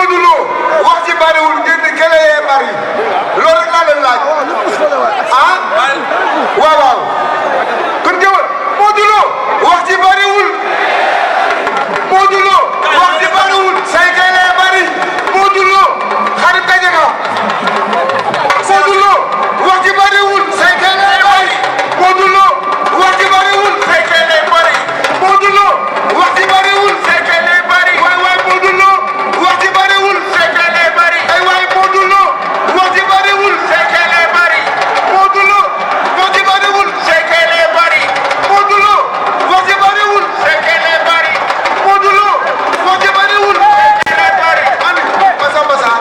Modou Lo wax ci bariwul ngeen di kële yee bari loolu rek laa leen laaj ah waaw waaw kon jëwal Modou Lo wax ci bariwul Modou Lo wax ci bariwul say kële bari Modou Lo xarit daje nga Modou Lo wax ci bariwul say kële bari Modou Lo wax ci bariwul say kële bari Modou Lo wax ci bariwul say kële bari waay waay Modou Lo wax ci bariwul say kële bari ay waay Modou Lo wax ci bariwul say kële bari Modou Lo wax ci bariwul say kële bari Modou Lo wax ci bariwul say kële bari Modou Lo wax ci bariwul say kële bari ani basa basa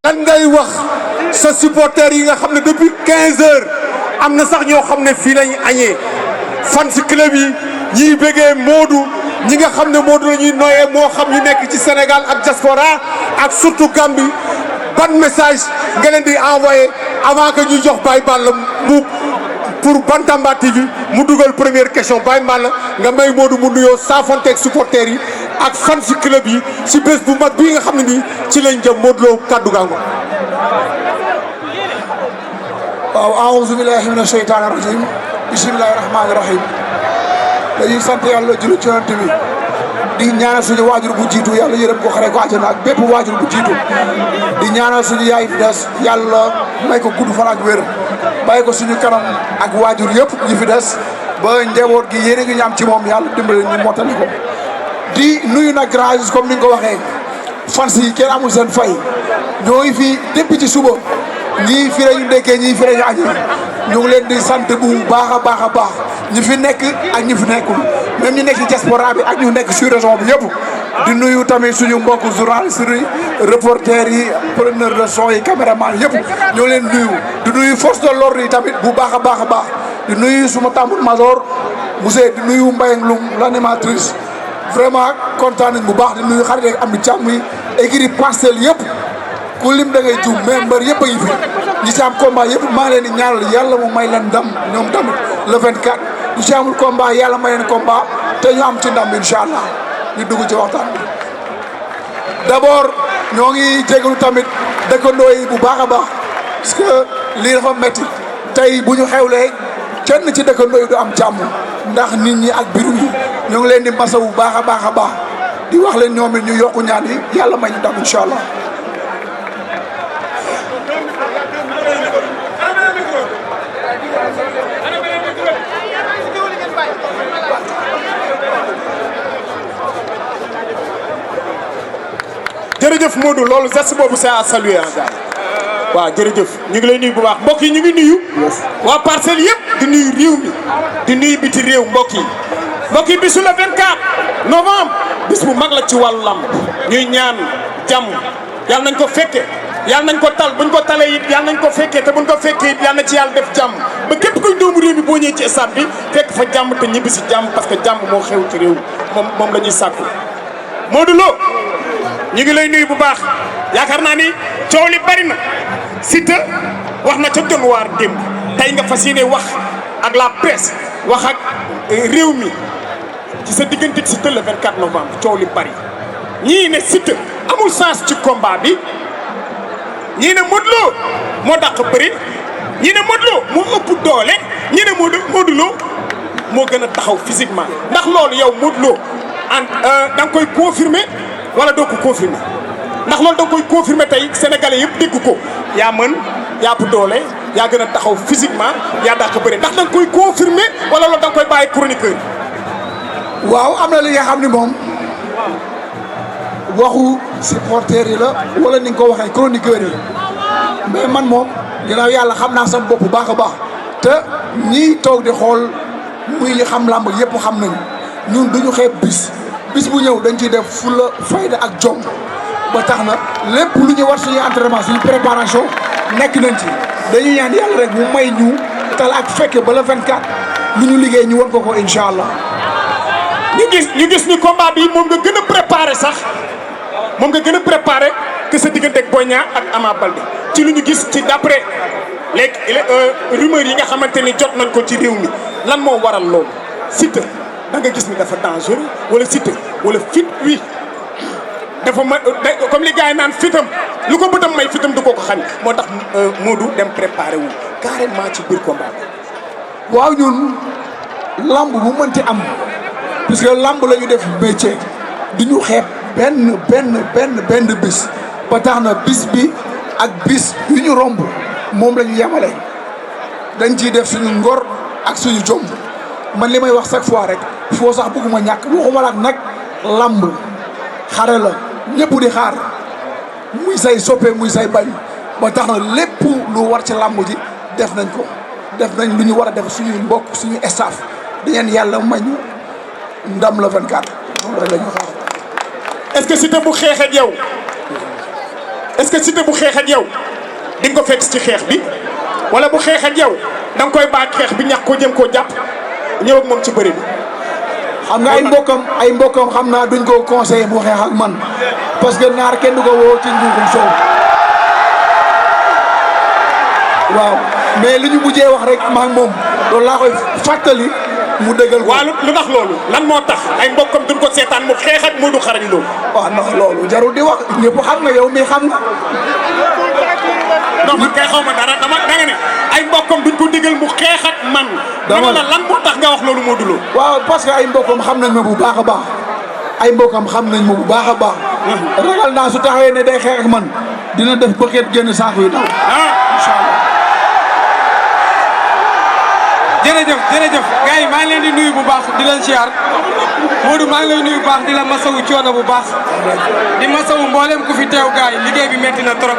lan ngay wax sa supporters yi nga xam ne depuis 15 heures am na sax ñoo xam ne fii lañ añee fan si club yi ñiy bëggee Modou ñi nga xam ne Modou la ñuy noyee moo xam ñu nekk ci Sénégal ak diaspora ak surtout Gambie ban message nga leen di envoyé avant que ñuy jox Baye Balla mu pour Bantamba TV mu dugal première question Baye Balla nga may Modou mu nuyoo saafonteeg supporters yi ak fan si club yi si bés bu mag bii nga xam ne nii ci lañ jëm Modou Lo kaddu gaango waaw aouzu billahi mina sheytaani rajim bismillahi rahmaani rahim dañuy sant yàlla julli ci yonent bi di ñaanal suñu waajur bu jiitu yàlla yërëm ko xare ko àjjana ak bépp waajur bu jiitu di ñaanal suñu yaay fi des yàlla may ko gudd fan ak wér bàyyi ko suñu kanam ak waajur yëpp ñi fi des ba njaboot gi yéen a ngi ñaam ci moom yàlla dimbale ñu mottali ko di nuyu nag grand comme ni nga ko waxee fans yi kenn amul seen fay ñoo ngi fi depuis ci suba ñii fi ñu ndekkee ñii fi ñu añee ñu ngi leen di sant bu baax a baax a baax ñi fi nekk ak ñi fi nekkul même ñi nekk ci diaspora bi ak ñu nekk sur région bi yëpp di nuyu tamit suñu mbokku journaliste yi reporters yi preneur de son yi caméraman yëpp ñoo leen nuyu di nuyu force de l'ordre yi tamit bu baax a baax a baax di nuyu suma tambour major monsieur di nuyu Mbayang Loum l'animatrice vraiment kontaan nañ bu baax di nuyu xarit ak am di càmm yi écurie Parcelles yëpp ku lim da ngay juum mais mbër yëpp a ngi fi ñi ci am combat yëpp maa ngi leen di ñaanal yàlla mu may leen ndam ñoom tamit le 24 ñi ci amul combat yàlla may leen combat te ñu am ci ndam incha allah ñu dugg ci waxtaan bi d'abord ñoo ngi jégalu tamit dëkkandoo yi bu baax a baax parce que lii dafa métti tey bu ñu xewlee kenn ci dëkkandoo yi du am jàmm ndax nit ñi ak biru yi ñoo ngi leen di masa bu baax a baax a baax di wax leen ñoom it ñu yokku ñaan yi yàlla may ñu ndam incha allah. jërëjëf Modou loolu geste boobu c'est à saluer ah gars waaw jërëjëf ñu ngi lay nuyu bu baax mbokk yi ñu ngi nuyu. waa Parcelles yëpp di nuyu réew mi di nuyu biti réew mbokk yi bisu le 24 novembre bis bu mag la ci wàllu lamb ñuy ñaan jàmm yàlla nañ ko fekke yàlla nañ ko tal buñ ko talee it yàlla nañ ko fekkee te buñ ko fekkee it yàlla na ci yàlla def jàmm ba képp kuy doomu réew mi boo ñëwee ci stade bi fekk fa jàmm te ñibbi si jàmm parce que jàmm moo xew ci réew moom la ñuy sàkku Modou Lo ñu ngi lay nuyu bu baax yaakaar naa ni coow li bari na Siteu wax na ca Dóor démb tey nga fas yéene wax ak la presse wax ak réew mi ci sa diggante ak Siteu le 24 novembre coow li bari ñii ne Siteu amul sens ci combat bi ñii ne Modou Lo moo dàq bëri ñii ne Modou Lo moo ëpp doole ñii ne Modou Lo moo gën a taxaw physiquement ndax loolu yow Modou Lo da nga koy confirmer wala doo ko confirmer ndax loolu da nga koy confirmer tey sénégalais yëpp dégg ko yaa mën yaa ëpp doole yaa gën a taxaw physiquement yaa dàq bëri ndax da nga koy confirmer wala loolu da nga koy bàyyi chroniqueur waaw am na li nga xam ni moom waxu supporters yi la wala ni nga ko waxee chroniqueur yi mais man moom ginnaaw yàlla xam naa sama bopp bu baax a baax te ñii toog di xool muy ñu xam làmb yëpp xam nañu ñun duñu xeeb bis bu ñëw dañ ciy def fulla fayda ak jom ba tax na lépp lu ñu war suñuy entraînement suñu préparation nekk nañ ci dañuy ñaan yàlla rek mu may ñu tal ak fekke ba le 24 lu ñu liggéey ñu won ko incha allah. ñu gis ni combat bi moom nga gën a préparé sax moom nga gën a préparé ak sa diggante ak Boy Niang ak Ama Baldé ci lu ñu gis ci d'après léegi rumeurs yi nga xamante ni jot nañ ko ci réew mi lan moo waral loolu Siteu da nga gis ni dafa dangereux wala Siteu wala fit wi dafa ma comme li gars yi naan fitam lu ko bëtam may fitam du ko xañ moo tax Modou dem préparé wu carrément ci biir combat bi. waaw ñun lamb bu mënti am parce que lamb la ñu def métier du ñu xeeb benn bis ba tax na bis bi ak bis yu ñu romb moom la ñu yemale dañ ciy def suñu ngor ak suñu jom man li may wax chaque fois rek foo sax bëgguma ñàkk waxuma la nag lamb xare la ñëpp di xaar muy say soppe muy say bañ ba tax na lépp lu war ci lamb ji def nañ ko def nañ lu ñu war a def suñuy mbokk suñu staff di ngeen yàlla mañu ndam la 24 loolu rek la ñu xaar. est-ce que Siteu bu xeex ak yow est-ce que Siteu bu xeex ak yow di nga ko fekk ci xeex bi wala bu xeex ak yow da nga koy baag xeex bi ñax ko jëm koo jàpp ñëw ak moom ci bëri bi. xam nga ay mbokkam xam naa duñ ko conseillé mu xeex ak man parce que naar kenn du ko woo ci njuuxum soow waaw mais li ñu mujjee wax rek maa ngi moom loolu laa koy fàttali mu dëggal ko. waaw lu tax loolu lan moo tax ay mbokkam duñ ko seetaan mu xeex ak Modou Xarañ Lo. waaw non loolu jarul di wax ñëpp xam nga yow mii xam nga. non man kay xaw ma dara da nga ne ay mbokkam duñ ko digal mu xeex ak man. dama la lan moo tax nga wax loolu Modou Lo. waaw parce que ay mbokkam xam nañ ma bu baax a baax ay mbokkam xam nañ ma bu baax a baax. ragal naa su taxawee ne day xeex ak man dina def bëgget génn saako yi daw. incha allah. jërëjëf gars yi maa ngi leen di nuyu bu baax di leen siyaar Modou maa ngi lay nuyu bu baax di la masawu coono bu baax di masawu mboolem ku fi teew gars yi liggéey bi metti na trop.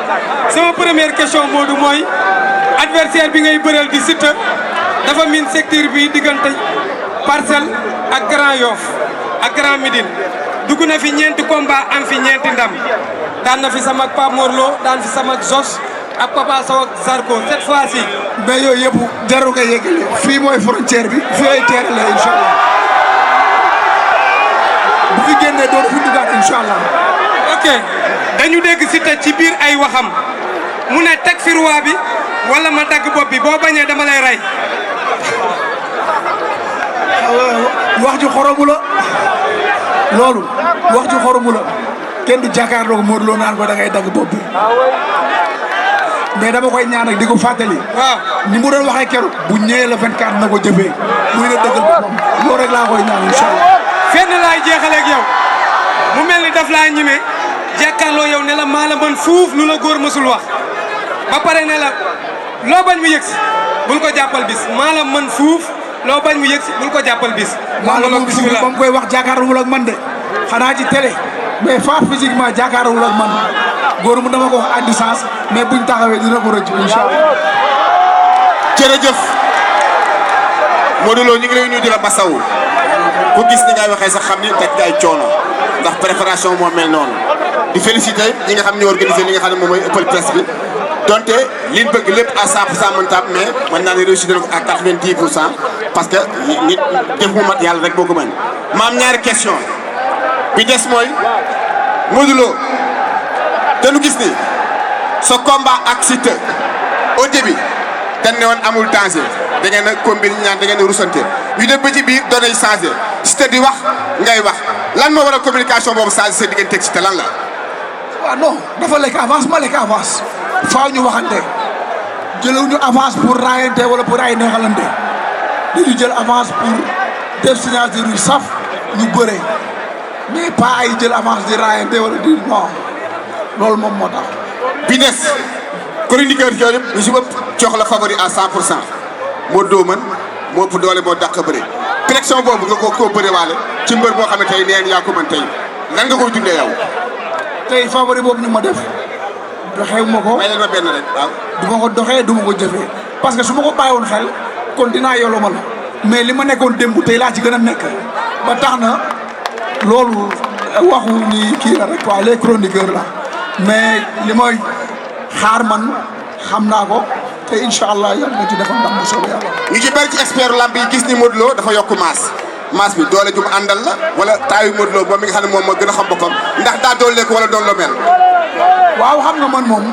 sama première question Modou mooy adversaire bi ngay bëreel di Siteu dafa miin secteur bi diggante Parcelles ak Grand Yoff ak Grand Médine dugg na fi ñeenti combat am fi ñeenti ndam daan na fi sama Pape Mor Lo daan fi sama Jos ak Papa Sow ak Zarko cette fois-ci. mais yooyu yëpp jarul nga yeggale fii mooy frontière bi fii ay teere la incha allah bu fi génnee doon fi duggaat incha allah. ok dañu dégg Siteu ci biir ay waxam mu ne teg fi roi bi wala ma dagg bopp bi boo bañee dama lay rey. wax ju xoromu la loolu wax ju xoromu la kenn du jàkkaarloo ko Modou Lo naan ko da ngay dagg bopp bi. mais dama koy ñaan ak di ko fàttali. waaw ni mu doon waxee keroog bu ñëwee la 24 na ko jëfee muy na dëggal boppam loolu rek laa koy ñaan incha allah. fenn laay jeexalee ak yow mu mel ni daf laa ñime jàkkaarloo yow ne la maa la mën fuuf lu la góor mësul wax ba pare ne la loo bañ mu yëgsi bul ko jàppal bis maa la mën fuuf loo bañ mu yëgsi bul ko jàppal bis. maa la mën fuuf ba mu koy wax jàkkaarloowul ak man de xanaa ci télé mais pas physiquement jàkkaarloowul ak man. góor mu dama ko wax à distance mais buñ taxawee dina ko rëcc incha allah. jërëjëf Modou Lo ñu ngi lay nuyu di la masawu ku gis ni ngay waxee sax xam ni teg ngay coono ndax préparation moo mel noonu di féliciter ñi nga xam ne organisé li nga xam ne moom mooy ëppal presse bi donte liñ bëgg lépp à 100% mën taam mais mën naa ne réussir na ko à 90% parce que nit def mu mat yàlla rek boo ko mën ma am ñaari question bi des mooy Modou Lo te nu gis ni sa combat ak Siteu au début dañ ne woon amul danger da ngeen a combine ñaan da ngeen a rusante ñu dem ba ci biir doonay changé Siteu di wax ngay wax lan moo waral communication boobu changé sa diggante ak Siteu lan la. waaw non dafa lekk avance ma lekk avance faaw ñu waxante jëlewuñu avance pour raayante wala pour ay neexalante dañu jël avance pour def signature yu saf ñu bëre mais pas ay jël avance di raayante wala di non. loolu moom moo tax. bi des chroniqueur yooyu yëpp ñu si bëpp jox la favori à 100% moo doo mën moo ëpp doole moo dàq bëre pression boobu nga koo bëre waale ci mbër boo xam ne tey neen yaa ko mën tey lan nga koy dundee yow. tey favori boobu ñu ma def doxewu ma ko. may leen ma benn rek waaw. du ma ko doxee du ma ko jëfee parce que su ma ko bàyyiwoon xel kon dinaa yolomal mais li ma nekkoon démb tey laa ci gën a nekk ba tax na loolu waxu ni kii la rek quoi les chroniqueurs la. mais li mooy xaar man xam naa ko te incha allah yàlla na ci defal ndam bu soobee yàlla. ñu ci bëri ci expert lamb yi gis ni Modou Lo dafa yokk maas bi doole ju mu àndal la wala taayu Modou Lo moom mi nga xam ne moom moo gën a xam boppam ndax daa doole ko wala doon lo mel. waaw xam nga man moom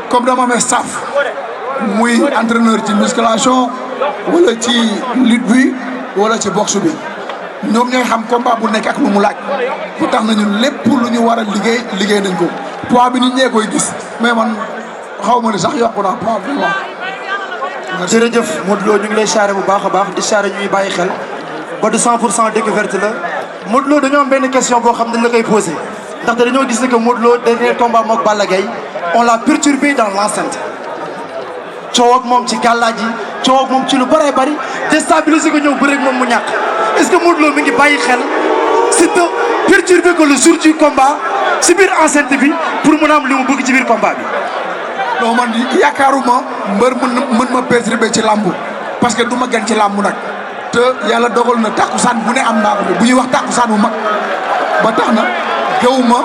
comme dama amee staff muy entraîneur ci musculation wala ci lutte bi wala ci boxe bi ñoom ñooy xam combat bu nekk ak lu mu laaj bu tax nañu lépp lu ñu war a liggéey nañ ko poids bi nit ñee koy gis mais man xaw ma ni sax yokku naa poids bi waaw. jërëjëf Modou Lo ñu ngi lay charré bu baax a baax di charré ñuy bàyyi xel ba du 100% découverte la Modou Lo dañoo am benn question boo xam ne dañ la koy posé ndaxte dañoo gis ne que Modou Lo dernier combat mook Balla Gaye on l'a perturbé dans l'enceinte coow ak moom ci gàllaaj yi coow ak moom ci lu bëree bëri déstabiliser ko ñëw bëri ak moom mu ñàkk est-ce que Modou Lo mi ngi bàyyi xel Siteu perturbé ko le jour du combat si biir enceinte bi pour mën a am li mu bëgg ci biir combat bi. non man yaakaaruma mbër mën ma perturbé ci làmb parce que du ma gën ci làmb nag te yàlla dogal na takkusaan bu ne am naa ko bu ñuy wax takkusaan bu mag ba tax na géewuma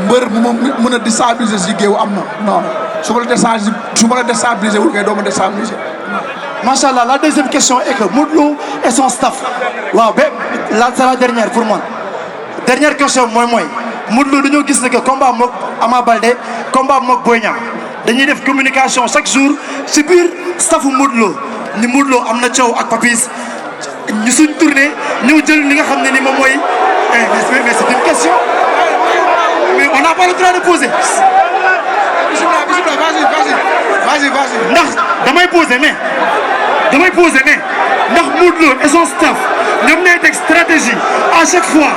mbër mu ma mën a déstabiliser si géew am na non su ma la déstabiliser wul kay doo ma déstabiliser. Macha Allah, la deuxième question est que Modou Lo et son staff waaw ba là c'est la dernière pour moi dernière question mooy Modou Lo dañoo gis ne que combat mook Ama Baldé combat mook Boy Niang dañuy def communication chaque jour si biir staffu Modou Lo ni Modou Lo am na coow ak Papis ñu suñ tourné ñëw jël li nga xam ne ni moom mooy mais c'est une question mais on n'a pas le droit de poser. vas-y. ndax damay poser mais ndax Modou Lo et son staff ñoom ñooy teg stratégie à chaque fois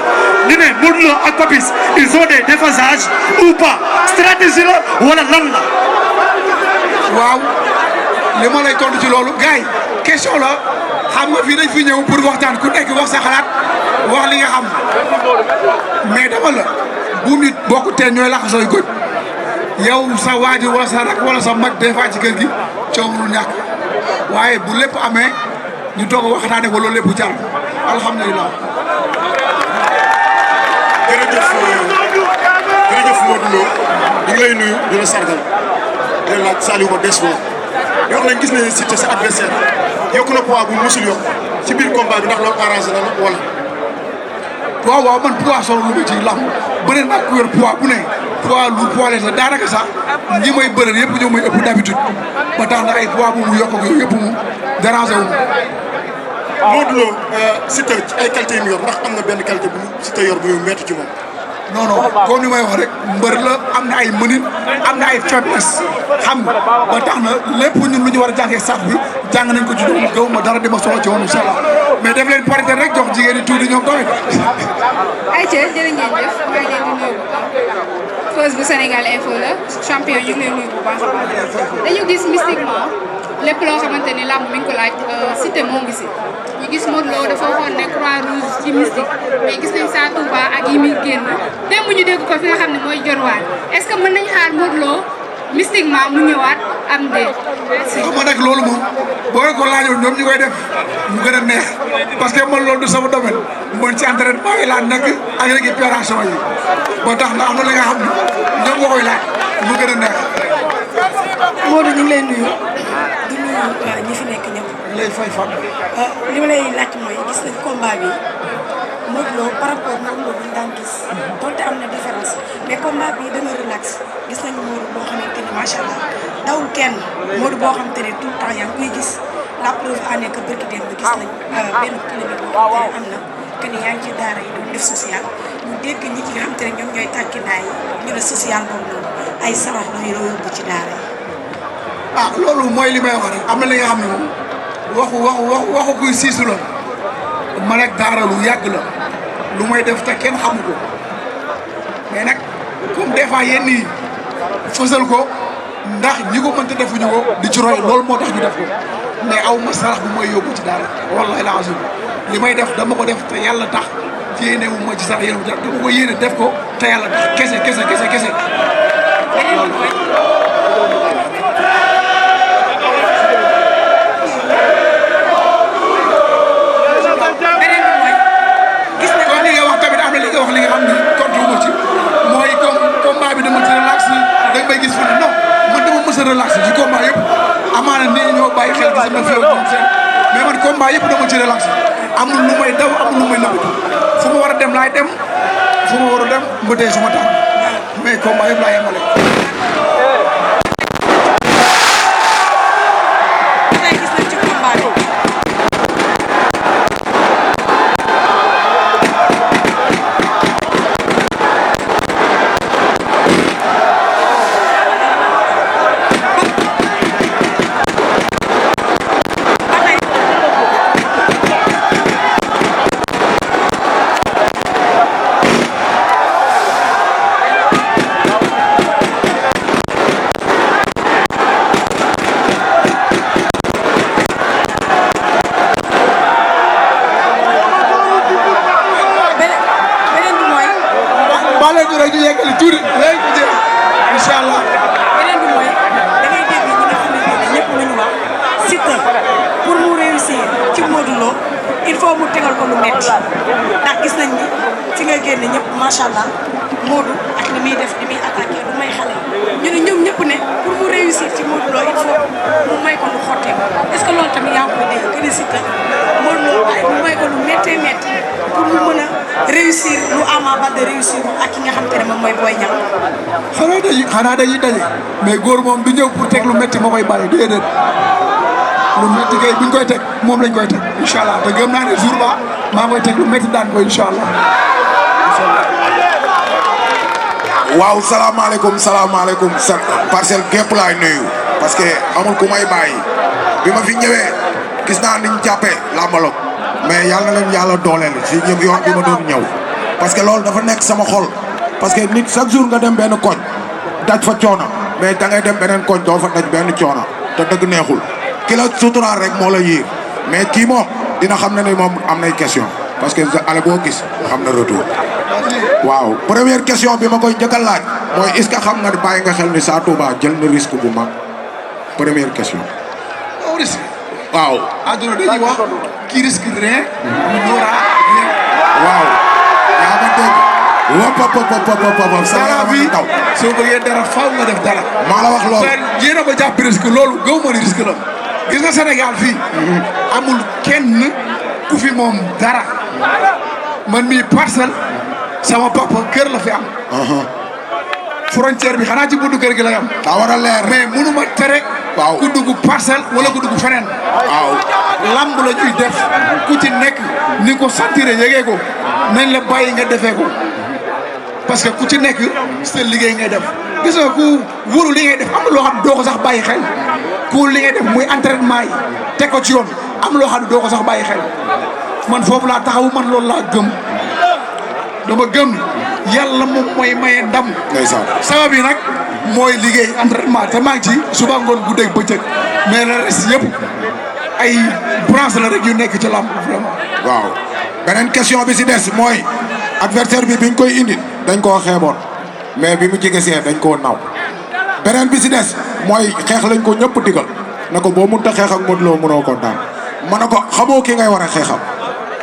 ñu ne Modou Lo ak Papis ils ont des déphasages ou pas stratégie la wala lan la. waaw li ma lay tontu ci loolu gars yi question la xam nga fii dañ fi ñëw pour waxtaan ku nekk wax sa xalaat wax li nga xam mais dama la bu nit bokk teen ñooy lax sooy goj yow sa waajur wala sa rak wala sa mag des fois ci kër gi coow lu ñàkk waaye bu lépp amee ñu toog a waxtaane ko loolu lépp jar alhamdulilah. jërëjëf Modou Lo ñu ngi lay nuyu di la sargal di la laaj Saliou Ba des fois yoo xam ne gis nañu Siteu sa adversaire yokku na poids bu musul yokk ci biir combat bi ndax loolu arrangé na la wala. waaw man poids solo lu ma ci lamb bëri naa ku yor poids bu ne poids la daanaka sax ñi may bëri yëpp ñoo may ëpp d'habitude ba tax na ay poids bu mu yokk ak yooyu yëpp mu dérangé wu ma. Modou Lo Siteu ci ay qualité yu mu yor ndax am na benn qualité bu Siteu yor bu muy métti ci moom. non comme ni may wax rek mbër la am na ay mënin am na ay faiblesse xam nga ba tax na lépp ñun lu ñu war a jàngee sax bi jàng nañ ko ci dugub gaw ma dara dima soxla ci woon incha allah mais def leen parité rek jox jigéen ñi tuuti ñoom tamit. ayca jërë ngeen jëf maa ngi leen di nuyu bu baax Feuz bu Sénégal Info la champion ñu ngi leen nuyu bu baax a baax dañu gis mystiquement lépp loo xamante ni làmb mi ngi ko laaj Siteu moo ngi si ñu gis Modou Lo dafa waxoon ne croix rouge ci mystique mais gis nañ Sa Touba ak yi muy génn démb ñu dégg ko fi nga xam ne mooy Jorwaar est-ce que mën nañ xaar Modou Lo mystiquement mu ñëwaat am déet. xam nga nag loolu moom boo ko laajoon ñoom ñu koy def mu gën a neex parce que man loolu du sama domaine man ci entraînement yi laa nekk ak récupération yi ba tax na am na li nga xam ne ñoom nga koy laaj mu gën a neex. Modou ñu ngi lay nuyu di nuyu ñi fi nekk ñëpp. lay fay fan. li ma lay laaj mooy gis nañ combat bi Modou Lo par rapport ak Modou Lo bi ñu daan gis donte am na différence mais combat bi dana relax gis nañu Modou boo xamante ni macha allah dawul kenn Modou boo xamante ne tout le temps yaa ngi koy gis la preuve en est que bërki démb gis nañ benn kilomètre boo xamante ne am na que ni yaa ngi ci daara yi doon def social ñu dégg ñi ci nga xamante ne ñoom ñooy tàkkindaay yi ñu ne social boobu noonu ay sarax la ñu yóbbu ci daara yi. loolu mooy li may wax rek am na li nga xam ne moom waxu kuy siisu la man ak daara lu yàgg la lu may def te kenn xamu ko mais nag comme des fois yenn yi fësal ko ndax ñi ko mënta defuñu ko di ci roy loolu moo tax ñu def ko mais aw ma sarax bu may yóbbu ci daara wallahi la azim li may def dama ko def te yàlla tax yéene wu ma ci sarax yéene dama ko yéene def ko te yàlla tax kese wax li nga xam ni tontu ma ci mooy comme combat bi dama ci relax da nga may gis fu ne non man dama mës a relax ci combat yëpp amaana nit ñi ñoo bàyyi xel gis na fi yow seen mais man combat yëpp dama ci relax amul lu may daw amul lu may nëbbatu fu ma war a dem laay dem fu ma war a dem mbëtee su ma tax mais combat yëpp laa yemale. tey gis nañ ci combat bi. baale ñu rek ñu yeggali tuuti léegi ñu jeex incha allah. beneen bi mooy da ngay dégg ñi nga xamante ne ñëpp lu ñu wax Siteu pour mu réussir ci Modou Lo il faut mu tegal ko lu métti ndax gis nañ ni fi nga génne ñëpp macha allah Modou ak li muy def li muy attaqué lu may xale ñu ne ñoom ñëpp ne pour mu réussir ci Modou Lo il faut mu may ko lu xottee est-ce que loolu tamit yaa ngi koy dégg que ne Siteu Modou Lo mu may ko lu méttee métti pour mu mën a réussir lu Ama Baldé réussir ak ki nga xam te ne moom mooy Boy Niang. xanaa dañuy daje mais góor moom du ñëw pour teg lu métti moo koy bàyyi déedéet lu métti kay buñ koy teg moom lañ koy teg incha allah te gëm naa ne jour ba maa koy teg lu métti daan ko incha allah. waaw salaamaaleykum sa parcelle gépp laay nuyu parce que amul ku may bàyyi bi ma fi ñëwee gis naa niñ jàppee làmbaloog mais yàlla na leen yàlla dooleel si ñëpp yoon bi ma doon ñëw parce que loolu dafa nekk sama xol parce que nit chaque jour nga dem benn koñ daj fa coono mais da ngay dem beneen koñ doo fa daj benn coono te dëgg neexul ki la suturaal rek moo la yiir mais kii moom dina xam ne ni moom am nay question parce que ale boo gis xam na retour waaw première question bi ma koy njëkk a laaj mooy est-ce que xam nga bàyyi nga xel ni Sa Touba jël na risque bu mag première question. au risque. waaw. àdduna dañuy wax qui risque rien n'aura rien. waaw. yaa ma dégg. wop. saa bi soo bëggee dara faaw nga def dara. maa la wax loolu. te yéen a ko jàpp risque loolu gëw ma ni risque la. gis nga Sénégal fii. amul kenn ku fi moom dara. man mii parcelle sama papa kër la fi am. frontière bi xanaa ci buntu kër gi lay am. daa war a leer. mais mënu ma tere. waaw ku dugg parcelle wala ku dugg feneen. waaw. lamb la ñuy def ku ci nekk ni ko sentiré yegee ko nañ la bàyyi nga defee ko parce que ku ci nekk sa liggéey ngay def. gis nga ku wóolu li ngay def am loo xam ne doo ko sax bàyyi xel ku li ngay def muy entraînement yi teg ko ci yoon am loo xam ne doo ko sax bàyyi xel man foofu laa taxawu man loolu laa gëm dama gëm yàlla moom mooy maye ndam. ndeysaan. sabab yi nag mooy liggéey entraînement te maa ngi ci suba ngoon guddeeg bëccëg mais le reste yëpp ay branche la rek yu nekk ci làmb vraiment. waaw beneen question bi si des mooy adversaire bi biñ koy indi dañ koo xeeboon mais bi mu jege see dañ koo naw beneen bi si des mooy xeex lañ ko ñëpp digal ne ko boo mënta xeex ak Modou Lo mënoo ko daan ma ne ko xamoo ki ngay war a xeexal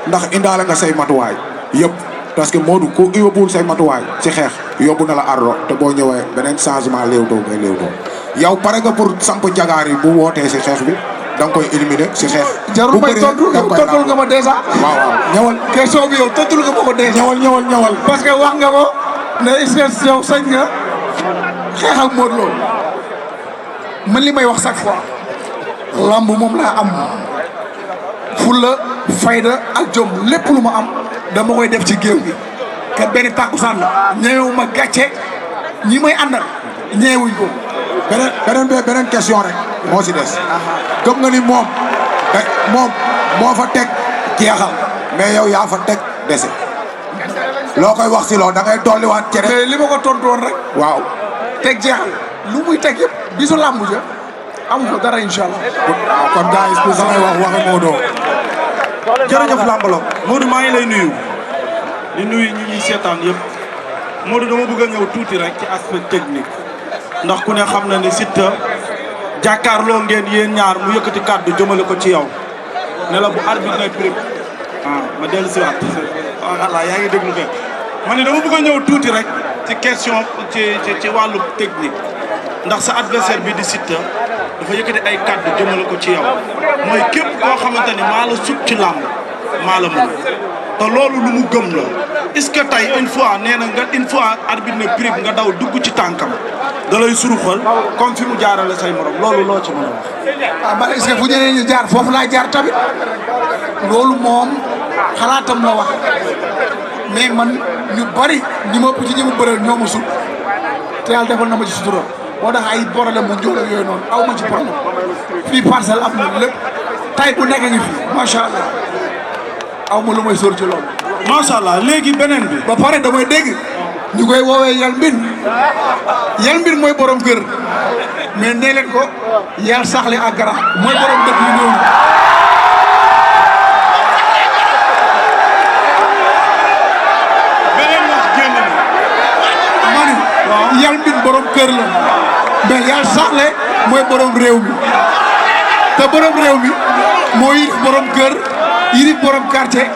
ndax indaale nga say matuwaay yëpp parce que Modou ku yóbbuwul say matuwaay ci xeex yóbbu na la ardo te boo ñëwee beneen changement léewtoo ngay léewtoo yow pare nga pour samp jagaar yi bu wootee si xeex bi da nga koy éliminer si xeex. jarul may tontu yow tontul nga ma dèjà. waaw ñëwal. question bi yow tontul nga ma ko dèjà. ñëwal. parce que wax nga ko ne est-ce que yow sañ nga xeex ak Modou Lo man li may wax chaque fois lamb moom laa am fulla fayda ak jom lépp lu ma am dama koy def ci géew gi kat benn tàkkusaan la ñeewu ma gàcce ñi may àndal ñeewuñ ko. beneen question rek moo si des. gëm nga ni moom moo fa teg jeexal mais yow yaa fa teg dese loo koy wax si loolu da ngay dolliwaat cere. mais li ma ko tontu woon rek. waaw. teg jeexal lu muy teg yëpp bisu làmb ja amu ko dara incha allah. waaw kon gars yi samay wax waxi Modou. jërëjëf Lambalo Modou maa ngi lay nuyu di nuyu ñi ñuy seetaan yëpp Modou dama bëgg a ñëw tuuti rek ci aspect technique ndax ku ne xam na ni Siteu jàkkaarloo ngeen yéen ñaar mu yëkkati kàddu jëmale ko ci yow ne la bu arbitre ne prip ma dellu si waat voilà yaa ngi déglu fekk ma ne dama bëgg a ñëw tuuti rek ci question ci wàllu technique ndax sa adversaire bi di Siteu dafa yëkkati ay kàddu jëmale ko ci yow mooy képp koo xamante ni maa la sut ci làmb maa la mën te loolu lu mu gëm la est-ce que tey une fois nee na nga une fois arbitre ne prip nga daw dugg ci tànkam da lay suruxal comme fi mu jaarale say morom loolu loo ci mën a wax. ah man est-ce que fu ñeneen ñi jaar foofu laa jaar tamit loolu moom xalaatam la wax mais man ñu bari ñi ma ëpp ci ñi ma bëreel ñoo ma sut te yàlla defal na ma ci sutura moo tax ay problème mu njóol ak yooyu noonu aw ma ci problème fii parcelle am na lépp tay bu nekk ngi fi macha allah aw ma lu may sóor ci loolu. macha allah léegi beneen bi. ba pare damay dégg ñu koy woowee yal mbin mooy borom kër mais nee leen ko yal saxle ak gara mooy borom dëkk yu ñëw beneen wax génn na. ma ni yal mbin borom kër la mais yal saxle mooy borom réew mi te borom réew mi moo yilif borom kër yilif borom quartier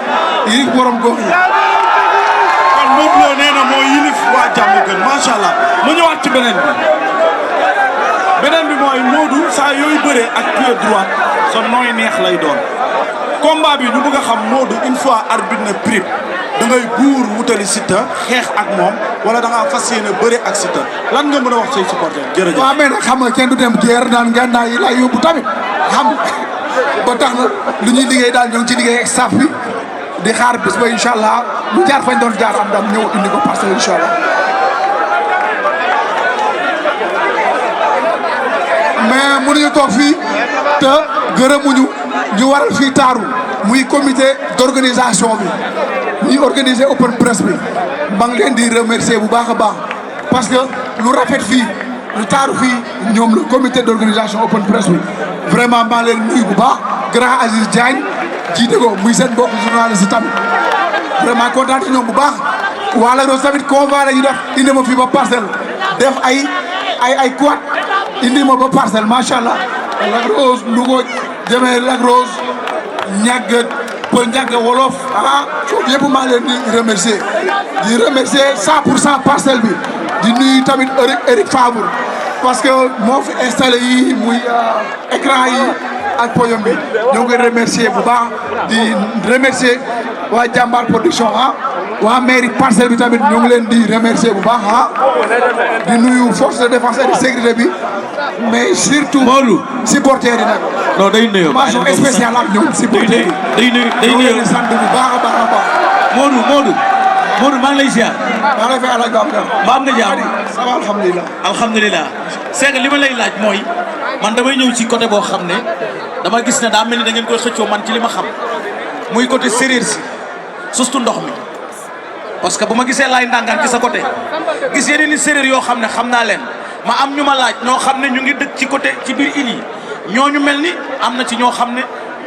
yilif borom gox yi. Modou Lo nee na moo yilif waa jàmm gën macha allah mu ñëwaat ci beneen bi mooy Modou saa yooyu bëree ak pied droit sa nooy neex lay doon combat bi ñu bëgg a xam Modou une fois arbitre na prip da ngay buur wutali Siteu xeex ak moom wala da ngaa fas yéene bëre ak Siteu lan nga mën a wax say supporter jërëjëf. waaw mais nag xam nga kenn du dem guerre naan ngànnaay yi lay yóbbu tamit xam ba tax na lu ñuy liggéey daal ñoo ngi ci liggéey ak staff bi di xaar bis ba incha allah lu jaar fañ doon jaar am dam ñëw indi ko Parcelles incha allah mais mënuñu toog fii te gërëmuñu ñu waral fii taaru muy comité d'organisation bi ñuy organiser open press bi maa ngi leen di remercier bu baax a baax parce que lu rafet fii lu taaru fii ñoom la comité d'organisation open press bi vraiment maa ngi leen nuyu bu baax grand Aziz Diagne jiite ko muy seen mbokk journaliste tamit vraiment kontaan ci ñoom bu baax wala Rose tamit convoi la ñu def indi ma fii ba Parcelles def ay quad indi ma ba Parcelles macha allah Lac Rose Louga demee Lac Rose ñàgg pël ñàgg wolof foofu yëpp maa leen di remercier 100% Parcelles bi di nuyu tamit Eric Favre parce que moo fi installé yi muy écran yi ak podium bi ñoo ngi remercier bu baax di remercier waa jàmbaar production waa mairie Parcelles bi tamit ñoo ngi leen di remercier bu baax di nuyu force de défense et de sécurité bi mais surtout supporters yi nag non day nuyoo mention spéciale ak ñoom supporters yi day nuyoo sant bu baax a baax a baax Modou maa ngi lay ziar. maa ngi lay fay alaaj Babacar mbaa am nga jàmm. ça va alhamdulilah alhamdulilah c'est que li ma lay laaj mooy man damay ñëw ci côté boo xam ne dama gis ne daa mel ni da ngeen koy xëccoo man ci li ma xam muy côté séréer si surtout ndox mi parce que bu ma gisee laay ndàngaan ci sa côté gis yeneen ni séréer yoo xam ne xam naa leen ma am ñu ma laaj ñoo xam ne ñu ngi dëkk ci côté ci biir île yi ñooñu mel ni am na ci ñoo xam ne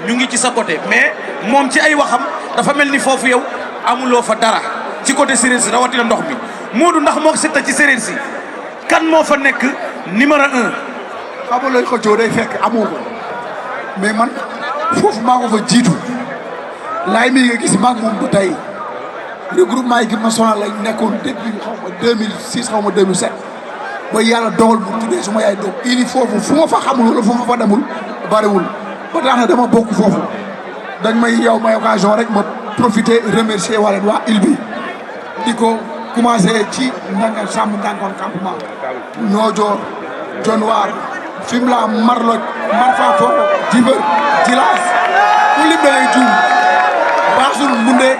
ñu ngi ci sa côté mais moom ci ay waxam dafa mel ni foofu yow amuloo fa dara ci côté séréer si rawatina ndox mi Modou ndax moo ko Siteu ci séréer si kan moo fa nekk numéro 1. xam nga looy xëccoo day fekk amoo ko mais man foofu maa ko fa jiitu laay mii nga gis maag moom bu tey regroupement équipe nationale lañ nekkoon depuis xaw ma 2006 xaw ma 2007 ba yàlla dogal mu tuddee su ma yaay doog ili foofu fu ma fa xamul wala fu ma fa demul bariwul ba tax na dama bokk foofu dañ may yow may occasion rek ma profiter remercier wala waa île bi di ko commencé ci ndanga sàmm ndànkoon campement Niodior Dionewar Fimela Marloj Marfafo Djibër Djilas ku lim da ngay juum Baasul Mbunde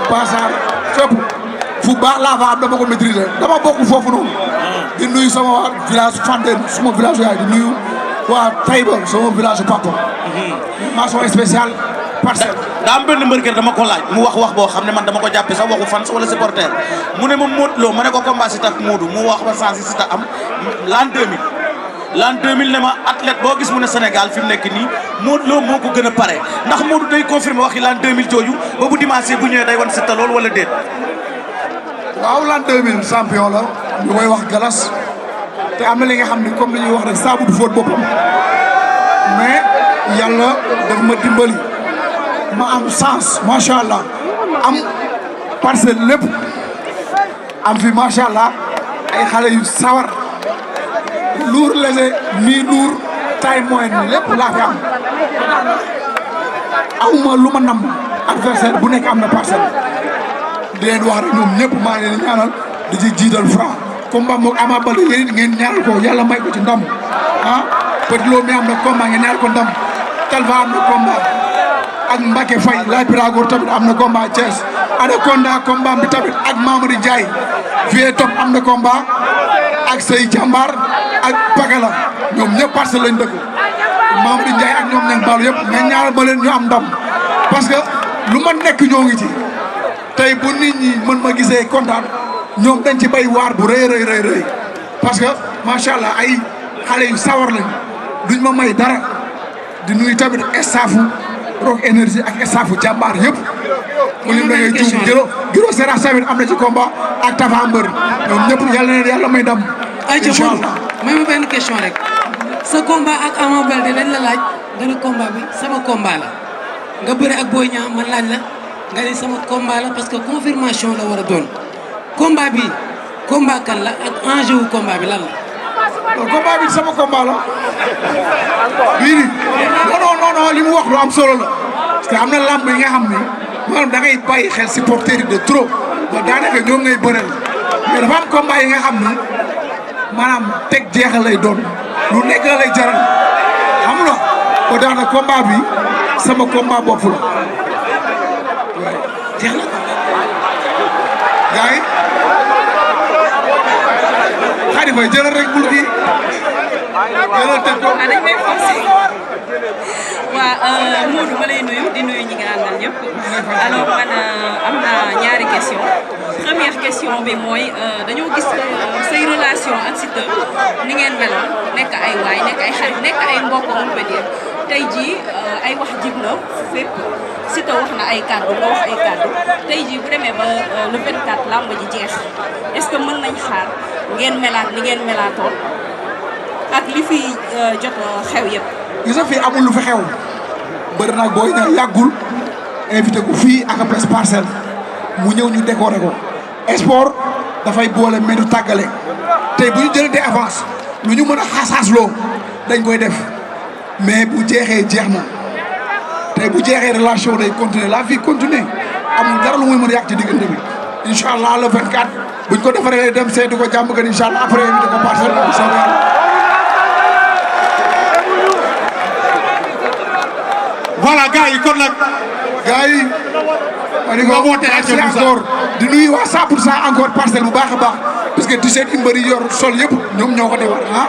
Bassar fépp fu baax laa fa am dama ko maîtriser dama bokk foofu noonu di nuyu sama waa village Fandène suma village yaay di nuyu waa Taïba sama village papa mention spéciale Parcelles daa am benn mbër dama ko laaj mu wax boo xam ne man dama ko jàppe sax waxu fans wala supporter mu ne ma Modou Lo ma ne ko combat Siteu ak Modou mu wax ba sens Siteu am l'an 2000 ne ma athlète boo gis mu ne Sénégal fi mu nekk nii Modou Lo moo ko gën a pare ndax Modou day confirmer waxi l'an 2000 jooju ba bu dimanche bu ñëwee day wan Siteu loolu wala déet. waaw l'an 2000 champion la ñu koy wax galas te am na li nga xam ne comme li ñuy wax rek saabu du fóot boppam mais yàlla daf ma dimbali ma am sens macha allah am Parcelles lépp am fi macha allah ay xale yu sawar luur lese mi luur taille moyenne lépp laa fi am awma lu ma nam adversaire bu nekk am na Parcelles di leen wax rek ñoom ñëpp maa ngi leen di ñaanal di ci jiital Franc combat moog Ama Baldé yéen ngeen ñaanal ko yàlla may ko ci ndam ah Petit Lo mi am na combat ngeen ñaanal ko ndam Talfa am na combat ak Mbacke Faye Laye Piragor tamit am na combat Thiès Anaconda combat bi tamit ak Mamadou Ndiaye Vieux Top am na combat ak Sey Jambar ak Pagala ñoom ñëpp Parcelles lañ dëkk Mamadou Ndiaye ak ñoom ñang baalu yëpp ngeen ñaanal ma leen ñu am ndam parce que lu ma nekk ñoo ngi ci tey bu nit ñi mën ma gisee kontaan ñoom dañ ci bay waar bu rëy rëy parce que macha allah ay xale yu sawar lañ duñ ma may dara di nuyu tamit staffu Rock Énergie ak staffu jàmbaar yëpp. mu lim da ngay juum Giro Seras tamit am na ci combat ak Tafa Mbër ñoom ñëpp yàlla na yàlla may ndam. incha allah may ma benn question rek sa combat ak Ama Baldé dañ la laaj nga ne combat bi sama combat la nga bëre ak Boy Niang man laaj la nga ne sama combat la parce que confirmation la war a doon combat bi combat kan la ak enjeu wu combat bi lan la. non combat bi sama combat la bii nii non li mu wax lu am solo la parce que am na lamb yi nga xam ni maanaam da ngay bàyyi xel supporter yi de trop ba daanaka ñoom ngay bëreel mais dafa am combat yi nga xam ni maanaam teg jeexal lay doon lu nekk la lay jaral xam nga ba daanaka combat bi sama combat bopp la waaye jeex na gars yi xarit fay jëlal rek bul kii jëlal teg ko. dañ may forcé waaw Modou ma lay nuyu di nuyu ñi nga àndal ñëpp alors man am na ñaari question première question bi mooy dañoo gis say relation ak Siteu ni ngeen meloon nekk ay waay nekk ay xarit nekk ay mbokk on peut dire tey jii ay wax jib na fépp Siteu wax na ay kàddu nga wax ay kàddu tey jii bu demee ba le 24 làmb ji jeex est-ce que mën nañ xaar ngeen melaat ni ngeen melaatoon ak li fi jot xew yëpp. gis nga fii amul lu fi xew bëri nag booy na yàggul invité ko fii ak APS Parcelles mu ñëw ñu décorer ko sport dafay boole mais du tàggale tey bu ñu jëlantee avance lu ñu mën a xasaasloo dañ koy def mais bu jeexee jeex na tey bu jeexee relation day continuer la vie continuer amul dara lu muy mën a yàq ci diggante bi incha allah le 24 buñ ko defaree dem seeti ko jàmm gën incha allah après invité ko Parcelles bu soobee yàlla. voilà gars yi kon nag. gars yi. ma ne ko merci encore di nuyu waa 100% encore Parcelles bu baax a baax parce que t-shirt yi mbëri yor sol yëpp ñoom ñoo ko defar ah.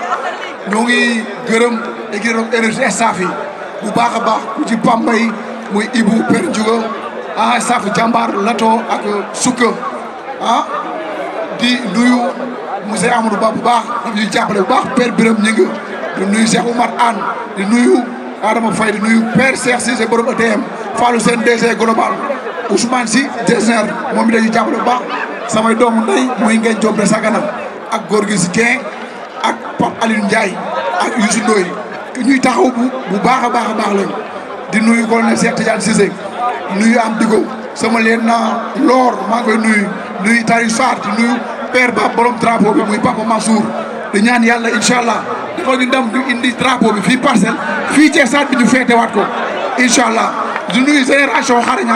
ñoo ngi gërëm équipe Rock Énergie staff yi bu baax a baax ku ci Pambay muy Ibou Père Ndiouga ah staff jàmbaar Lato ak Sukka ah di nuyu monsieur Amadou Ba bu baax daf ñuy jàppale bu baax Père Birame Ñing di nuyu Cheikh Oumar Anne di nuyu Adama Faye di nuyu Père Cheikh Cissé borom ETM Fallou Sène DG global Ousmane Sy DSR moom it dañuy jàppale bu baax samay doomu ndey muy ngeen Diop de Sagana ak góor gi si Dieng ak Pape Alioune Ndiaye ak Youssou Ndoye ñuy taxaw bu baax a baax lañ di nuyu colonel Cheikh Tidiane Cissé nuyu am digo sama leen na loor maa ngi koy nuyu Tari Sarr di nuyu père ba borom drapeau bi muy Papa Mansour di ñaan yàlla incha allah dafa ñu dem du indi drapeau bi fii Parcelles fii ci stade bi ñu feetewaat ko incha allah di nuyu génération xarañ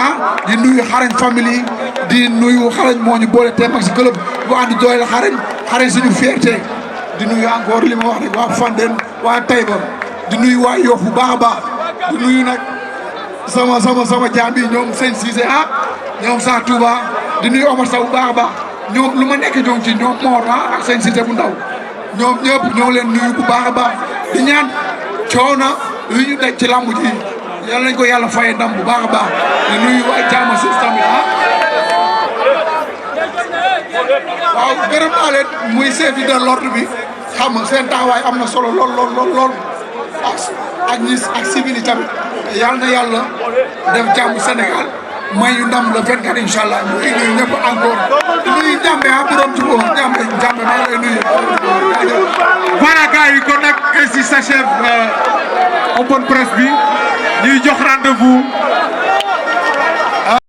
di nuyu xarañ famille di nuyu xarañ moo ñu boole teem ak si club bu ànd doole xarañ suñu fierté di nuyu encore li ma wax rek waa Fandène waa Taïba di nuyu waa Yoff bu baax a baax di nuyu nag sama jaam bi ñoom sëñ Cissé ñoom Sa Touba di nuyu Omar Sow bu baax a baax ñoom lu ma nekk ñoom ci ñoom Mor ak sëñ Cissé bu ndaw ñoom ñëpp ñoo leen nuyu bu baax a baax di ñaan coono li ñu daj ci lamb ji yàlla nañ ko yàlla faye ndam bu baax a baax di nuyu waa Jaama Sis tamit waaw gërëm naa leen muy chef de l'ordre bi xam nga seen taxawaay am na solo lool ak ñi ak civil yi tamit yàlla na yàlla def jàmm Sénégal may ñu ndam le 24 incha allah ñu ngi nuyu ñëpp encore di nuyu Njambe borom jubóo Njambe maa ngi lay nuyu. voilà gars yi kon nag ainsi s'achève open presse bi ñuy jox rendez-vous